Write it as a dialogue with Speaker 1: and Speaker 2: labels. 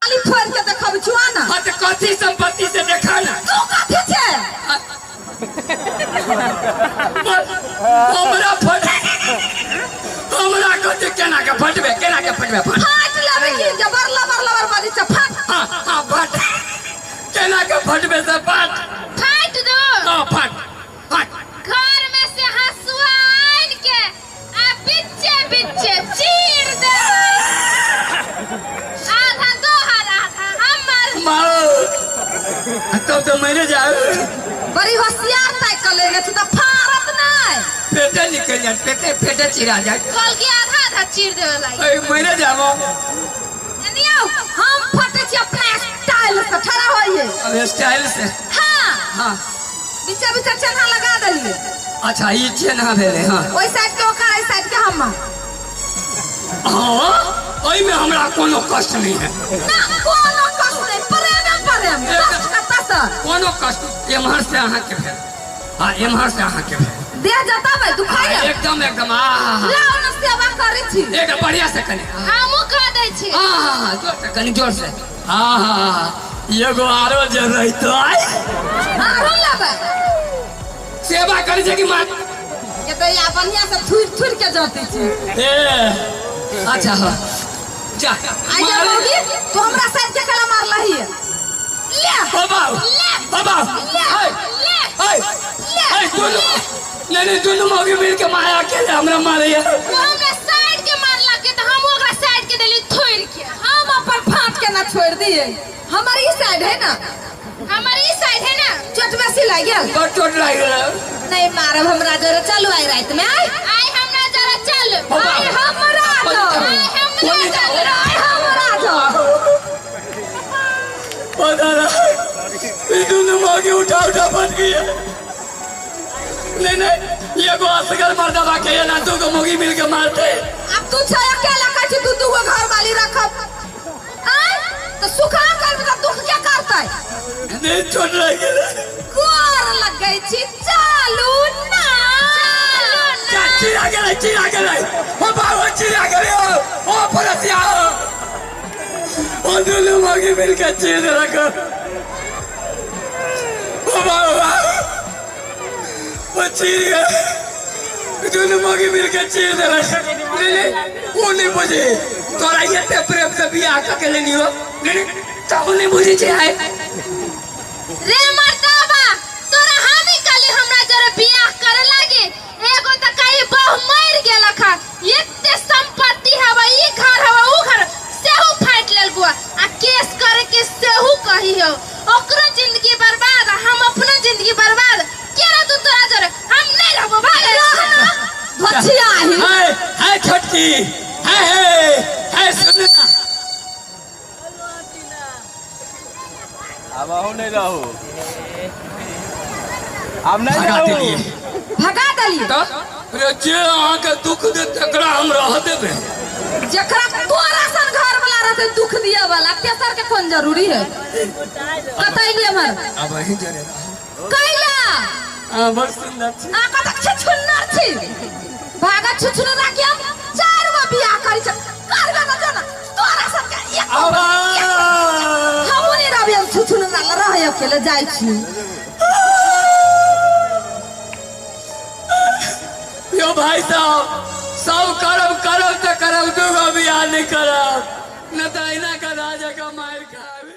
Speaker 1: खाली फोड़ के देखब छुआ ना।
Speaker 2: हाँ तो कथी संपत्ति से देखा ना।
Speaker 1: तू कथी छे?
Speaker 2: बस, हमरा फट हमरा कथी केना के फटबे, केना के फटबे? फट।
Speaker 1: फाट लेबे की जबर लबर लबर बाजी छ, फाट।
Speaker 2: हाँ हाँ फट, केना के फटबे से फट।
Speaker 3: फाट दो।
Speaker 2: हाँ फट फट।
Speaker 3: घर में से हंसुआ आन के आ बिच्चे बिच्चे चीर दे, आधा तोहर आधा हमर।
Speaker 2: मारो तब तो मरे जाए।
Speaker 1: बड़ी होशियार ताकि कर लेने छी त फारत नहीं।
Speaker 2: पेटे निकल जाए, पेटे पेटे चिरा जाए।
Speaker 3: कल के आधा आधा चीर देवे लागी।
Speaker 2: ए मरे जाबो।
Speaker 1: एनियो हम फटे छी अपना स्टाइल से, ठड़ा होइए।
Speaker 2: अब स्टाइल से?
Speaker 1: हाँ।
Speaker 2: हाँ।
Speaker 1: बीचे बीचे चेन्हा लगा देलिए।
Speaker 2: अच्छा ई चेन्हा भेलै। हाँ।
Speaker 1: ओहि साइड के ओकर, एहि साइड के हम।
Speaker 2: हाँ ओहि में हमरा कोनो कष्ट नहीं है।
Speaker 1: ना कोनो कष्ट नहीं, प्रेम प्रेम कष्ट कत्ता से?
Speaker 2: कोनो कष्ट एम्हर से अहाँ के भेल। हाँ एम्हर से अहाँ के भेल।
Speaker 1: देह जताबै दुखाइए?
Speaker 2: एकदम एकदम। आ हा हा।
Speaker 1: लाओ ना सेवा करै छी।
Speaker 2: एकदम बढ़िया से कनी।
Speaker 3: हमहूँ कह दै छी।
Speaker 2: हाँ हाँ हाँ जोर से कनी, जोर से। हाँ हाँ हाँ एगो आरो जे रहितो आइ।
Speaker 1: आरो लेबै?
Speaker 2: सेवा करै छै कि मार?
Speaker 1: ये तो या बढ़िया से थुर थुर के जते छी।
Speaker 2: ए अच्छा हाँ जा।
Speaker 1: आई जा मौगी, तू हमरा साइड के कला मारलही है। ले।
Speaker 2: बाबा
Speaker 3: ले।
Speaker 2: बाबा
Speaker 3: ले।
Speaker 2: हाय
Speaker 3: ले।
Speaker 2: हाय
Speaker 3: ले।
Speaker 2: हाय दोनों नहीं नहीं दोनों मौगी मिल के माया अकेले हमरा मारे है।
Speaker 3: वो हमरा साइड के मारला के तो हम ओकरा साइड के देली थोड़ के।
Speaker 1: हम अपन फाट के ना छोड़ दिए, हमारी साइड है ना।
Speaker 3: हमारी साइड है ना।
Speaker 1: चोट बेसी लाग गेल?
Speaker 2: बड़ चोट लाग गेल।
Speaker 1: नहीं मारब हमरा जोरे, चलू आई रात में आई।
Speaker 3: आई हमरा जरा चल।
Speaker 2: बाबा।
Speaker 1: आई हमरा जोरे।
Speaker 3: आई हमरा जरा।
Speaker 1: आई हमरा जोरे।
Speaker 2: पता नहीं ये दोनों मौगी उठा उठा फट गई है। नहीं नहीं ये को असगर मर्दा बाके है ना, दो को मौगी मिल के मारते।
Speaker 1: अब तू छै अकेला कहै छी तू दू गो घर वाली रखब। आय तो सुखा कर तो दुख क्या करतै?
Speaker 2: नहीं चोट लग गेल।
Speaker 1: गोर लग गई छी चालू ना।
Speaker 2: जा चिरा गेलै, चिरा गेलै। ओ बाबा चिरा गेलै, ओ ओ परसिया। ओ दोनों मौगी मिल के चीर देलक। ओ बाबा ओ चीर गेल। दोनों मौगी मिल के चीर देलक। नहीं नहीं ओ नहीं बुझे तोरा एते प्रेम से बियाह कऽ के लेनी हो। नहीं नहीं तब नहीं बुझे छै आइ।
Speaker 3: रे मर्दाबा तोरा हामी काली हमरा जरे बियाह करे लागी। एगो त कहीं बहु मर गेलक हा, एते संपत्ति हवा, ई घर हवा ऊ घर सेहू फाटि लेल गुआ आ केस करे के सेहू कही हो। ओकरो जिंदगी बर्बाद आ हम अपनो जिंदगी बर्बाद। केना तू तोरा जरे हम नहीं रहबो भागे।
Speaker 1: धोछिया ही।
Speaker 2: हाय हाय छोटकी हाय हाय हाय सुन ना।
Speaker 4: अब अहूँ नहीं रहू, अब नहीं
Speaker 2: भगा
Speaker 4: रहू।
Speaker 2: देलिए।
Speaker 1: भगा देलिए।
Speaker 2: तो रे जे अहाँ के दुख दे तकरा हम रह देबे।
Speaker 1: जकरा तोरा सन घर वाला रहते दुख दिए वाला, तेसर के कोन जरूरी है? कतैली हमर।
Speaker 2: अब अहीं जरे रहू।
Speaker 1: कैला?
Speaker 2: अहाँ बड़ सुंदर छी।
Speaker 1: आ कत छुछुन्नर छी। भागा छुछुन्नरा के हम चार गो बियाह करी छ। करबे न जो ना तोरा सन के एक
Speaker 2: आबा।
Speaker 1: हमहु नहीं रहबे, हम छुछुन्नरा ल रहै अकेले जाइ छी।
Speaker 2: यो भाई साहब सब करब करब त करब, दूगो बियाह नहीं करब न त अहिना के राजा का मार खाबे।